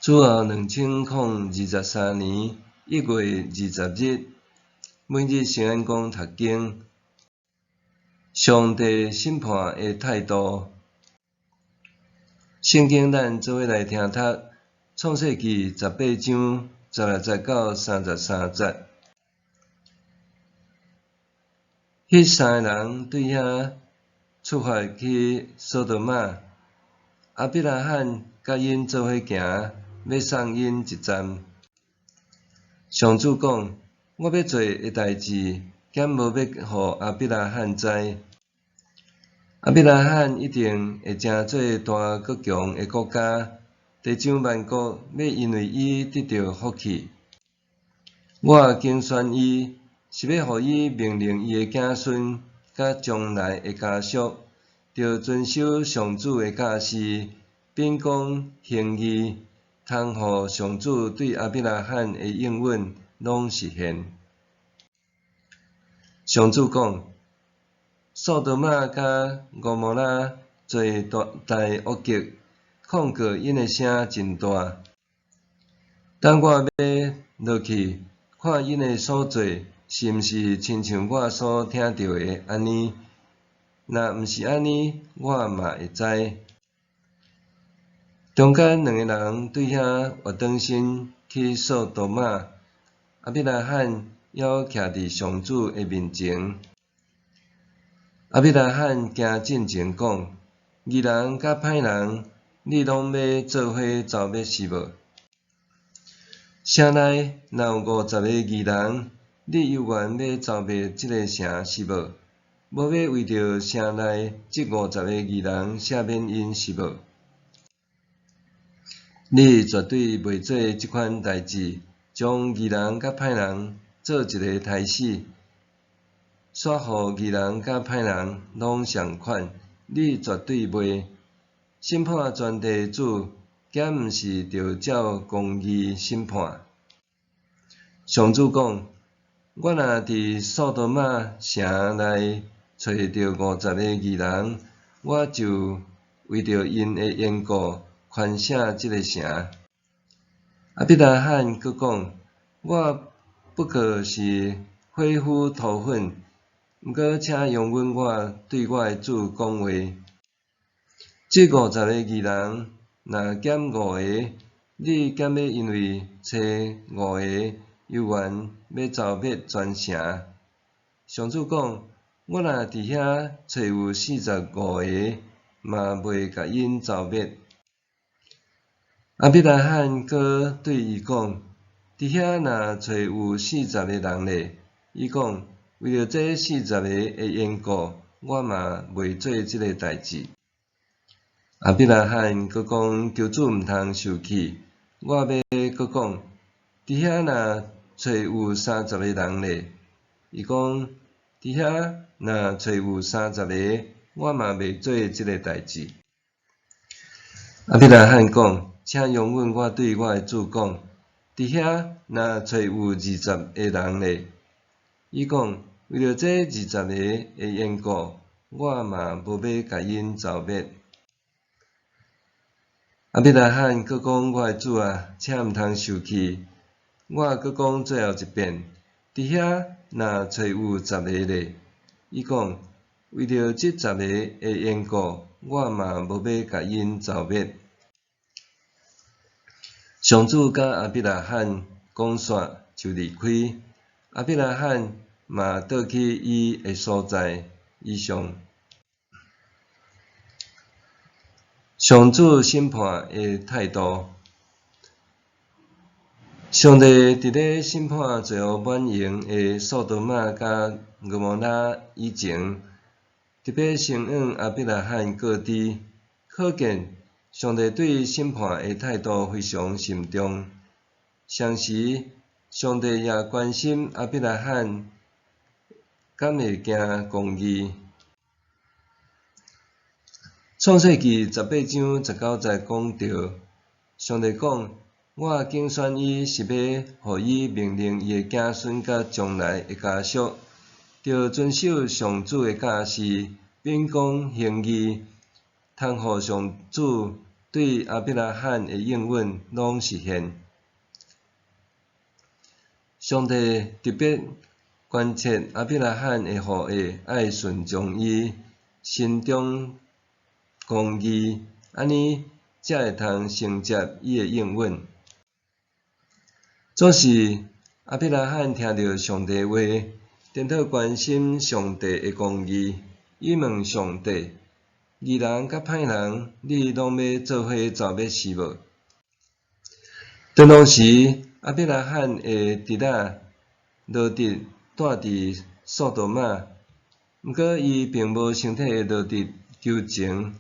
主後2023年1月20日，每日聖安講讀經，上帝審判的態度。聖經咱做伙來聽讀《創世記》18章16節到33節。彼三个人對遐出發去索多瑪，亞伯拉罕佮𪜶做伙行，欲送𪜶一站。上主講：我欲做的代誌，敢無欲予亞伯拉罕知？亞伯拉罕一定會成做大閣強的國家，地上萬國欲因為伊得著福氣。我揀選伊，是欲予伊命令伊的子孫佮將來的家屬，著遵守上主的教示，秉公行義，通予上主對亞伯拉罕的應允攏實現。上主講：索多瑪佮蛾摩拉罪大惡極，控告𪜶的聲真大。等我欲落去，看𪜶的所做是毋是親像我所聽著的按呢？若毋是按呢，我嘛會知。中間兩个人對遐活轉身去索多瑪，亞伯拉罕猶徛佇上主的面前。亞伯拉罕行進前講：義人佮歹人，你攏欲做伙蹂滅是無？城內若有50個義人，你猶原欲蹂滅這个城是無？無欲為著城內這50個義人赦免𪜶是無？你絕對袂做這款代誌，將義人佮歹人做一个刣死，煞予義人佮歹人攏仝款，你絕對袂。審判全地的主，敢毋是著照公義審判？上主講：我若佇索多瑪城內揣著50個義人，我就為著𪜶的緣故，寬赦這个城。亞伯拉罕閣講：我不過是火斧塗粉，毋過請容允我對我的主講話。這50個義人若減五个，你敢欲因為揣五个，猶原欲蹂滅全城？上主講：我若佇遐揣有45個，嘛袂共𪜶蹂滅。亞伯拉罕閣對伊講：佇遐若揣有40個人咧？伊講：為著這40個的緣故，我嘛袂做這个代誌。亞伯拉罕閣講：求主毋通受氣，我欲閣講：佇遐若揣有30個人咧？伊講：佇遐若揣有30個，我嘛袂做這个代誌。亞伯拉罕講：請容允我對我的主講，佇遐若揣有20個人咧？伊講：為著這20個的緣故，我嘛無欲共𪜶蹂滅。亞伯拉罕閣講：我的主啊，請毋通受氣，我閣講最後一遍，佇遐若揣有十個咧？伊講：為著這十個的緣故，我嘛無欲共𪜶蹂滅。上主佮亞伯拉罕講煞就離開，亞伯拉罕嘛倒去伊的所在。以上。上主審判的態度。上帝佇咧審判罪惡滿盈的索多瑪佮蛾摩拉以前，特別先向亞伯拉罕告知，可見上帝對審判的態度非常慎重。同時，上帝也關心亞伯拉罕敢會行公義。創世記18章19節講著，上帝講：我揀選伊是欲予伊命令伊的子孫佮將來的家屬，著遵守上主的教示，秉公行義，通予上主對亞伯拉罕的應允攏實現。上帝特別關切亞伯拉罕的後裔愛順從伊心中公義，按呢才會通承接伊的應允。總是亞伯拉罕聽著上帝話，顛倒關心上帝的公義，伊問上帝：義人佮歹人，你攏欲做伙造滅是無？當當時，亞伯拉罕的侄仔羅得蹛佇索多瑪，毋過伊並無先替羅得求情，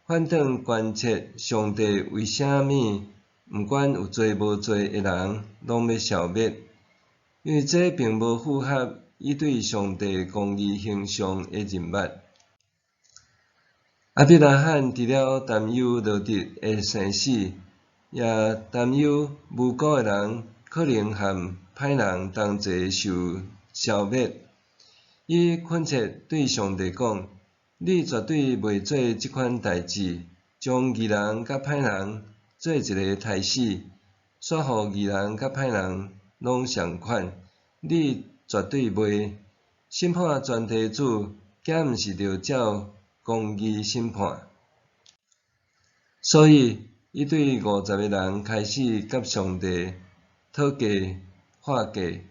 反轉關切上帝為啥物毋管有罪無罪的人攏欲消滅，因為這並無符合伊對上帝公義形象的認捌。亞伯拉罕除了擔憂羅得的生死，也擔憂無辜的人可能和歹人同齊受消滅。伊懇切對上帝講：你絕對袂做這款代誌，將義人佮歹人做一个刣死，煞予義人佮歹人攏仝款。你絕對袂審判全地主，敢毋是著照公義審判？所以，伊對50个人開始佮上帝討價還價，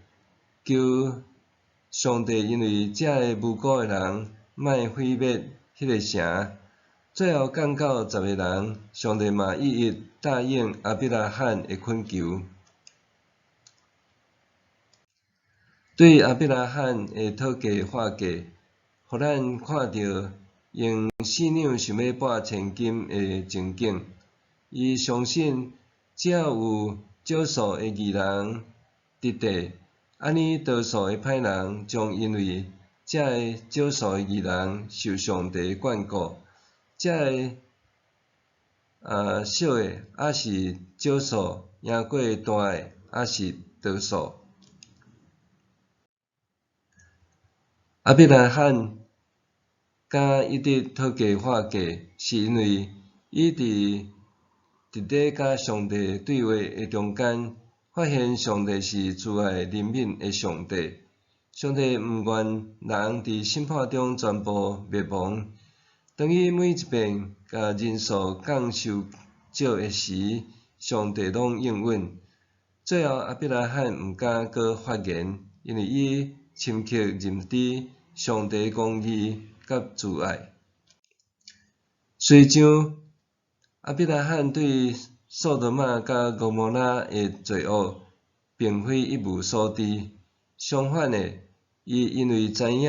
求上帝因為這个無辜的人，莫毀滅彼个城。最後降到10个人，上帝嘛一一答應亞伯拉罕的懇求。對亞伯拉罕的討價還價，予咱看著用四兩想欲跋千金的情景。伊相信，只要有少數的義人佇地，按呢多數的歹人將因為這个少數的義人受上帝眷顧，這个小的抑是少數贏過大的，抑是多數。亞伯拉罕敢一直討價還價，是因為伊佇咧佮上帝對話的中間，發現上帝是慈愛憐憫的上帝。上帝毋願人佇審判中全部滅亡。當伊每一遍共人數降傷少的時，上帝攏應允。最後，亞伯拉罕毋敢閣發言，因為伊深刻認知上帝公義佮慈愛。隨將亞伯拉罕對索多瑪佮蛾摩拉的罪惡，並非一無所知。相反的，伊因為知影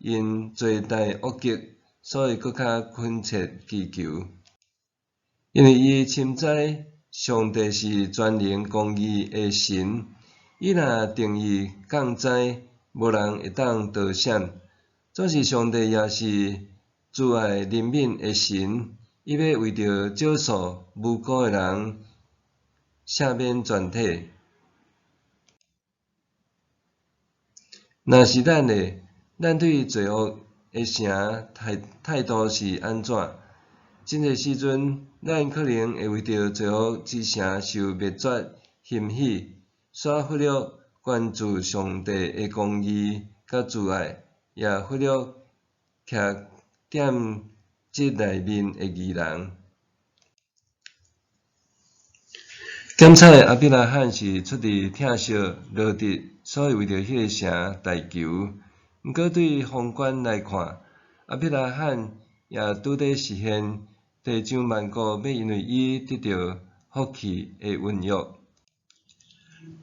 𪜶罪大惡極，所以閣較懇切祈求。因為伊深知上帝是全能公義的神，伊若定意降災，無人會當逃閃。總是上帝也是慈愛憐憫的神，伊欲為著少數無辜的人赦免全體。若是咱呢？咱對罪惡的城態度是按怎？真濟時陣，咱可能會為著罪惡之城受滅絕欣喜，煞忽略關注上帝的公義佮慈愛，也忽略徛踮這內面的義人。檢採亞伯拉罕是出自疼惜羅得，所以為著彼个城代求。毋過對宏觀來看，亞伯拉罕也拄咧實現地上萬國欲因為伊得著福氣的允約。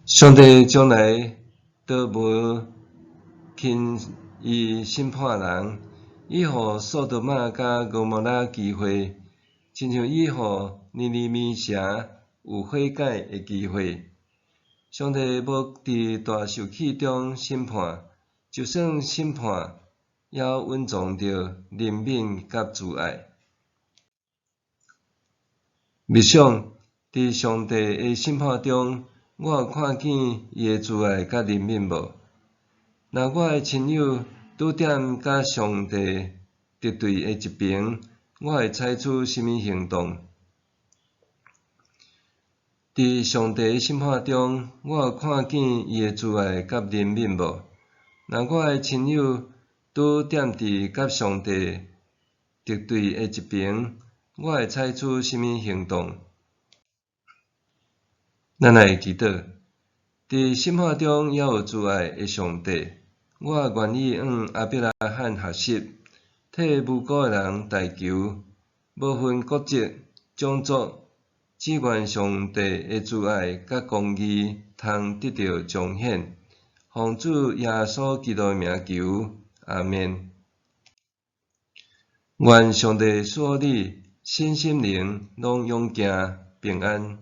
上帝從來都無輕易審判人，伊予索多瑪佮蛾摩拉機會，親像伊予尼尼微城有悔改的機會。上帝無佇大受氣中審判，就算審判，也蘊藏著憐憫佮慈愛。默想，佇上帝的審判中，我有看見伊的慈愛佮憐憫無？若我的親友拄踮佮上帝敵對的一爿，我會採取啥物行動？佇上帝的審判中，我有看見伊的慈愛佮憐憫無？若我的親友拄踮佇佮上帝敵對的一爿，我會採取啥物行動？咱來祈禱。佇審判中猶有慈愛的上帝，我願意向亞伯拉罕學習，替無辜的人代求，無分國籍、種族，只願上帝的慈愛佮公義通得著彰顯。奉主耶穌基督的名求，阿們。願上帝賜予你身心靈攏勇健平安。